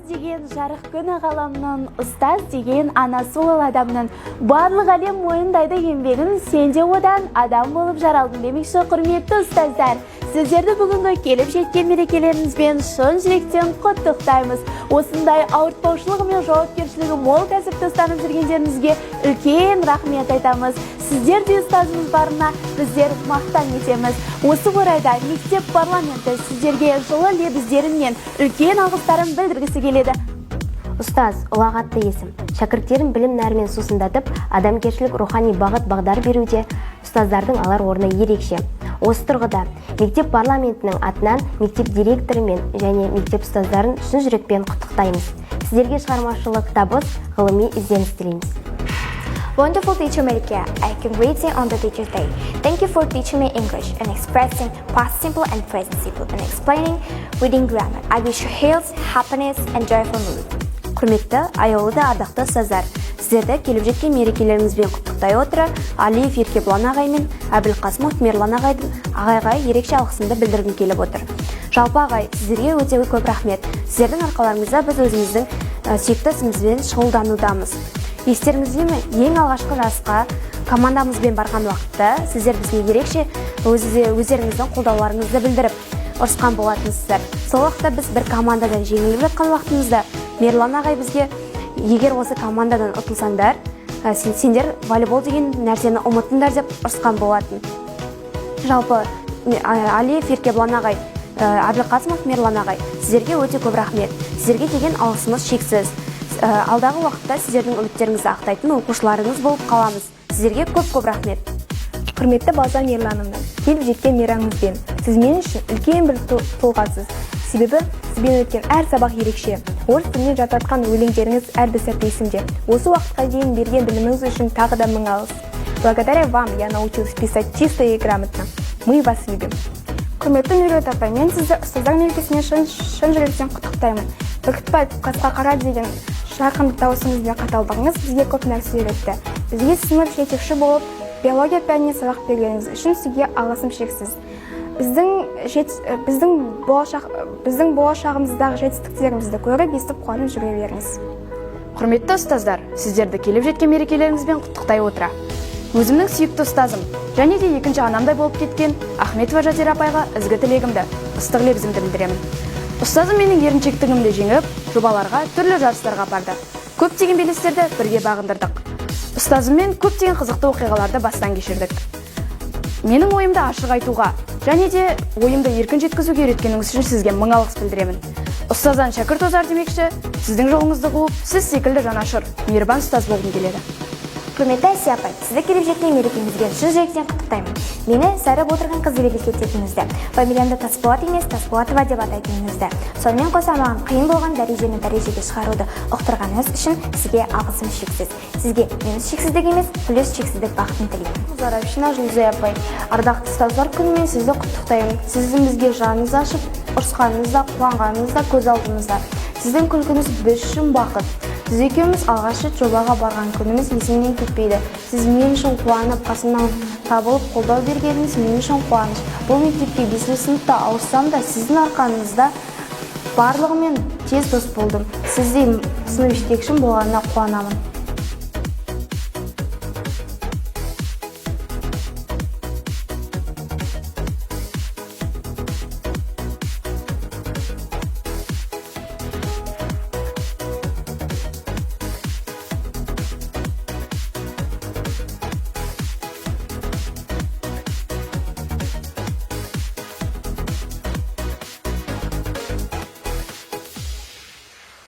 Деген жарық күні ғаламның, ұстаз деген анасы ол адамның. Барлық әлем мойындайды еңбегін, сен де одан адам болып жаралдың демекші, құрметті ұстаздар, сіздерді бүгінгі келіп жеткен мерекелеріңізбен шын жүректен құттықтаймыз. Осындай ауыртпаушылығы мен жауапкершілігі мол кәсіпті ұстанып жүргендеріңізге үлкен рахмет айтамыз. Сіздердей ұстазымыз барына біздер мақтан етеміз. Осы орайда мектеп парламенті сіздерге жылы лебіздерімен үлкен алғыстарын білдіргісі келеді. Ұстаз – ұлағатты есім. Шәкірттерін білім нәрімен сусындатып, адамгершілік, рухани бағыт бағдар беруде ұстаздардың алар орны ерекше. Осы тұрғыда мектеп парламентінің атынан мектеп директоры мен және мектеп ұстаздарын шын жүрекпен құттықтаймыз. Сіздерге шығармашылық табыс, ғылыми ізденіс тілейміз. Wonderful teacher Melika, I can greet you on the Teacher's Day. Thank you for teaching me English and expressing past simple and present simple and explaining reading grammar. I wish you health, happiness and joyful mood. Құрметті, аяулы да ардақты ұстаздар, сіздерді келіп жеткен мерекелеріңізбен құттықтай отыра, Алиев Еркебұлан ағай мен Әбілқасымов Мерлан ағайға ерекше алғысымды білдіргім келіп отыр. Жалпы, ағай, сіздерге өте көп рахмет. Сіздердің арқаларыңызда біз өзіміздің сүйікті ісімізбен шұғылданудамыз. Естеріңізде ме, ең алғашқы жарысқа командамызбен барған уақытта сіздер бізге ерекше өздеріңіздің қолдауларыңызды білдіріп ұрысқан болатынсыздар. Сол уақытта біз бір командадан жеңіліп жатқан уақытымызда Мерлан ағай бізге: «Егер осы командадан ұтылсаңдар, сендер волейбол деген нәрсені ұмытыңдар», – деп ұрысқан болатын. Жалпы, Алиев Еркебұлан ағай, Әбілқасымов Мерлан ағай, сіздерге өте көп рахмет. Сіздерге деген алғысымыз шексіз. Алдағы уақытта сіздердің үміттеріңізді ақтайтын оқушыларыңыз болып қаламыз. Сіздерге көп көп рахмет. Құрметті Балжан Ерлановна, келіп жеткен мейрамыңызбен! Сіз мен үшін үлкен бір тұлғасыз. Себебі сізбен өткен әр сабақ ерекше. Орыс тілінен жаттатқан өлеңдеріңіз әрбір сәтте есімде. Осы уақытқа дейін берген біліміңіз үшін тағы да мың алғыс. Благодаря вам я научилась писать чисто и грамотно. Мы вас любим. Құрметті Меруерт апай, мен сізді Ұстаздар мерекесімен шын жүректен құттықтаймын. «Бүркітбай, қасқа қара» деген жарқын дауысыңыз бен қаталдығыңыз бізге көп нәрсе үйретті. Бізге сынып жетекші болып, биология пәнінен сабақ бергеніңіз үшін сізге алғысым шексіз. Біздің болашағымыздағы жетістіктерімізді көріп, естіп, қуанып жүре беріңіз. Құрметті ұстаздар, сіздерді келіп жеткен мерекелеріңізбен құттықтай отыра, өзімнің сүйікті ұстазым және де екінші анамдай болып кеткен Ахметова Жазира апайға ізгі тілегімді, ыстық лебізімді білдіремін. Ұстазым менің еріншектігімді жеңіп, жобаларға, түрлі жарыстарға апарды. Көптеген белестерді бірге бағындырдық. Ұстазыммен көптеген қызықты оқиғаларды бастан кешірдік. Менің ойымды ашық айтуға және де ойымды еркін жеткізуге үйреткеніңіз үшін сізге мың алғыс білдіремін. Ұстаздан шәкірт озар демекші, сіздің жолыңызды қуып, сіз секілді жанашыр, мейірбан ұстаз болғым келеді. Құрметті Әсия апай, сізді келіп жеткен мерекеңізбен шын жүректен құттықтаймын. Мені сайрап отырған қыз деп елестететініңізді, фамилиямды Тасболат емес, Тасболатова деп атайтыныңызды, сонымен қоса маған қиын болған дәрежені дәрежеге шығаруды ұқтырғаныңыз үшін сізге алғысым шексіз. Сізге минус шексіздік емес, плюс шексіздік бақытын тілеймін. Заравшина Жұлдызай апай, ардақты Ұстаздар күнімен сізді құттықтаймын. Сіздің бізге жаныңыз ашып, ұрысқаныңыз да, қуанғаныңыз да көз алдымызда. Сіздің күлкіңіз біз үшін бақыт. Сіз екеуміз алғаш рет жобаға барған күніміз есімнен кетпейді. Сіз мен үшін қуанып, қасымнан табылып, қолдау бергеніңіз мен үшін қуаныш. Бұл мектепке бесінші сыныпта ауыссам да, сіздің арқаңызда барлығымен тез дос болдым. Сіздей сынып жетекшім болғанына қуанамын.